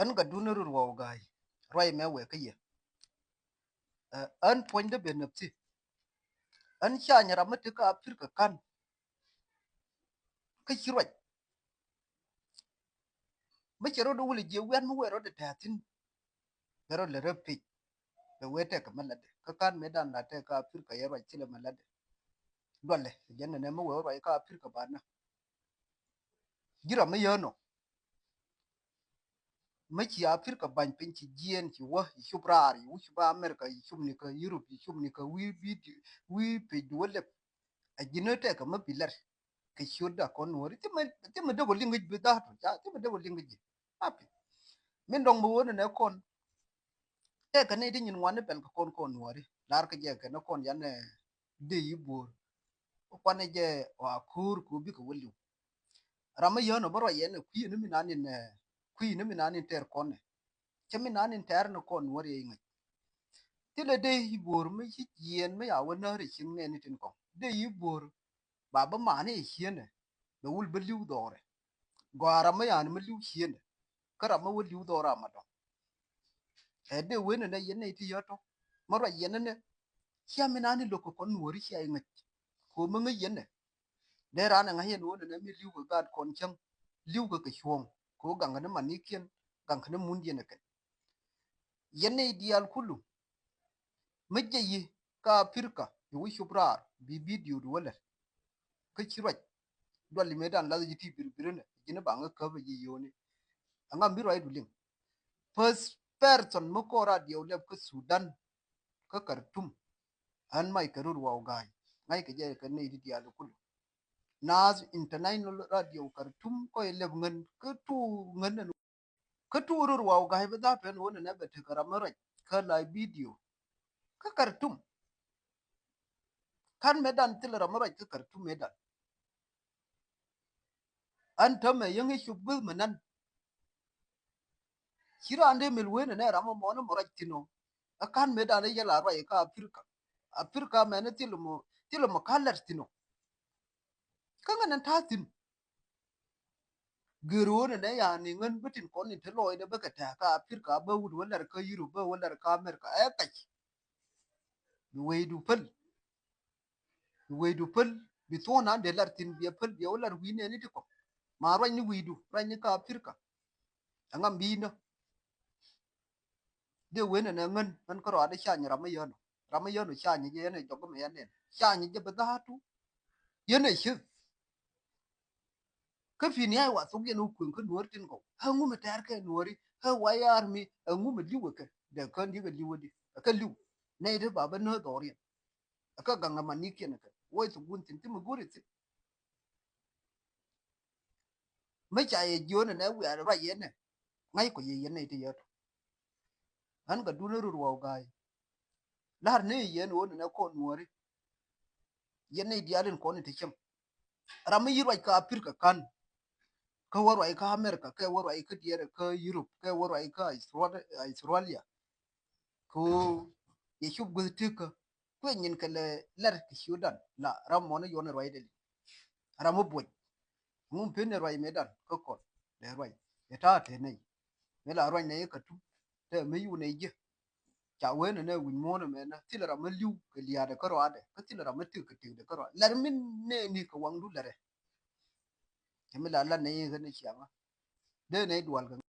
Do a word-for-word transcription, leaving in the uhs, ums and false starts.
Ɣän Gatdun Rut Wau Ga̱a̱y, ruac mɛ wëë kä yɛ. Ɛ, ɣän puɔ̱nydä ben nɛpthi. Ɣän cany ram mi te kä Africa ka̱n. Kä ci ruac. Mi cɛ rot wul jiɛ wian mi wëë rot tɛ̈thin. Bɛ rot lɛ rep pec. Bɛ wëë tɛk kɛ mi latdɛ. Kä ka̱n mëëdan la tɛk kä Africa yɛ ruac thilɛ mi latdɛ. Dualɛ, jɛn nɛ mi wëë ruac kä Africa banä. Ji̱ ram mi yäänɔ. Mi ci Africa ba̱ny piny ci jiɛɛn ci wä, ci cup raar, ci wä cup America, ci cup ni kä Europe, ci cup ni kä wi̱i̱, wi̱i̱, wi̱i̱ pec duwä lɛp. A ji̱n tɛk kɛ mi bi lɛr. Kɛ ciötda kɔn Nuɔ̱ɔ̱ri. Thimɛ, thimɛ dee wä liŋ ŋäc bi dha̱a̱t, ca, thimɛ dee wä liŋ ŋäc ji̱. Happy. Min dɔ̱ŋ mi wä ni nɛ kɔn. Tɛk kɛ nɛy ti nyin ŋuan ni pɛl kɛ kɔn kɔn Nuɔ̱ɔ̱ri. Lar kɛ jɛ kɛ ni kɔn yan, eh, dee yi buɔ̱ɔ̱r. Kuanɛ jɛ wa ko̱o̱r kɛ wä bikɛ wä liw. Ram mi yäänɔ bä ruac yɛn ɛ kui̱ ni mi nan in, eh, kui̱ ni mi nan in tɛr kɔn nɛ. Cä mi nan in tɛr ni kɔn Nuɔ̱ɔ̱ri yɛ ŋäc. Thilɛ dee yi buɔ̱ɔ̱r mi ci jiɛɛn mi ya wä näär ɛ cieŋ nɛɛni tin kɔn. Dee yi buɔ̱ɔ̱r ba bä mani ɛ cieenɛ. Bɛ wul bä li̱w dhɔrɛ. Gɔaa ram mi yani mi li̱w cieenɛ. Kä ram mi wä li̱w dhɔrɛ ama dɔ̱ŋ. Ɛ dee wen ɛnɛ yɛn nɛy ti yä tɔ. Mi ruac yɛn ɛnɛ. Cia mi nani lo̱k kɛ kɔn Nuɔ̱ɔ̱ri cia iŋäc. Ko̱ mi ŋäc yɛn ɛ. Dee raan ɛ ŋa̱c yɛn wen ɛnɛ mi li̱w kɛ gaat kɔn cäŋ. Li̱w kɛ kɛ cuɔ̱ɔ̱ŋ. Ko̱ gaŋ kɛ ni manikiɛn. Gaŋ kɛ ni mundiɛn ɛ kɛn. Yɛn nɛy diaal kulu. Mi jɛ yi ka Africa, yi wi̱c cup raar, bi video di wä lɛr. Kä ci ruac. Dual imɛ dan lath ji̱ ti bir bir nɛ, ji̱n baŋ kä käp ji̱ yoni. Aŋa mi ruac du liŋ. First person mi kɔn radio lɛp kä Sudan, kä Khartoum. An mac kɛ rur wau ga̱a̱c. Ŋa̱c kɛ jɛ kɛ nɛy di diaal kulu. Naath International Radio Khartoum kɔc lɛp ŋän kä tu ŋän. Kä tuur rur wau ga̱a̱c bä dha̱a̱t pɛn wä nɛnɛ bɛ tekɛ ram mi ruac kä live video. Kä Khartoum. Ka̱n mëëdan thilɛ ram mi ruac kä Khartoum mëëdan. An täämɛ yäŋ i̱ cup gui̱th mi nan. Ci raan dee mil wen nɛnɛ ram mi mɔni mi ruac thi̱n ɔ. Ɛ ka̱n mëëdan i̱ yɛ la ruac kä Africa. Africa mɛn thilɛ mɔ, thilɛ mɔ ka̱n lɛr thi̱n ɔ. Kä ŋän ɛn ta̱a̱ thi̱n. Gër ɣöö nɛnɛ yani ŋän bä tin kɔn in te lɔɔcdɛ bä kɛ tɛ̈kä Africa bä wut wä lɛr kä Europe bä wä lɛr kä America ɛ kac. Bi wecdu päl. Bi wecdu päl. Bi thuɔ̱ɔ̱n an dee lar thi̱n biɛ päl biɛ wä lar wi̱i̱ nɛɛni ti kɔk. Ma ruacni wi̱i̱du ruacni kä Africa. Ɛŋa bi̱i̱nä. Dee wen ɛn ɛ ŋän ɣän kärɔa dee cany ram mi yäänɔ. Ram mi yäänɔ cany jɛ yɛn ɛ jɔk mi yɛn nɛn. Cany jɛ bi dha̱a̱tu. Yɛn ɛ cieth. Kä pi̱i̱ni ay wa thok yɛn wä kueŋ kä Nuɔ̱ɔ̱ri tin kɔw. Ɣä ŋu mi tɛ̈r kɛ Nuɔ̱ɔ̱ri. Ɣä wa yaar mi ɛ ŋu mi li̱w ɛ kɛ. Dee kään di̱k ɛ li̱w ɛ di. Ɛ kɛ li̱w. Nɛy ti ba bä nääth dhɔriɛn. Ɛ kɛ gaŋ ɛ manikiɛn ɛ kɛ. Wä ith thok wun thi̱n ti mi go̱r ith thi̱n. Mi ca yɛ jiön ɛnɛ wiaa ruac yɛn ɛ ŋa̱c kɔ yɛ yɛn nɛy ti yɛ tɔ. Ɣän Gatdun rur wau ga̱a̱c. La̱r ni yɛn ɣöö nɛnɛ kɔn Nuɔ̱ɔ̱ri. Yɛn nɛy diaal in kɔn in te cäŋ. Ram mi yi ruac kä Africa ka̱n. Kä wä ruac kä America kɛ wä ruac kä diɛɛr kä Europe kɛ wä ruac kä Australia. Kɛ ɣöö yɛ cup guäth tekä. Kuɛ nyin kɛ lɛ lɛr kɛ ciötdan la ram mɔni yuɔni ruacdɛ li. Ram mi buɔc. Ŋum pen ni ruac mëëdan kä kɔn dee ruac. Yɛ ta̱a̱ te nɛy. Mëë la ruac nɛy kä Khartoum. Te mi yuk nɛy jiɛ. Ca wen nɛ wi̱ny muɔ̱ɔ̱n ɛmɛ nä thilɛ ram mi li̱w kɛ lia̱a̱dɛ kä ruaadɛ kä thilɛ ram mi tëk kɛ tëkdɛ kä ruaadɛ. Lɛr mi nɛɛni kɛ waŋdu lɛrɛ. Cɛ mi la la nɛy ɣän ni ciaŋä. Dee nɛy dual kɛ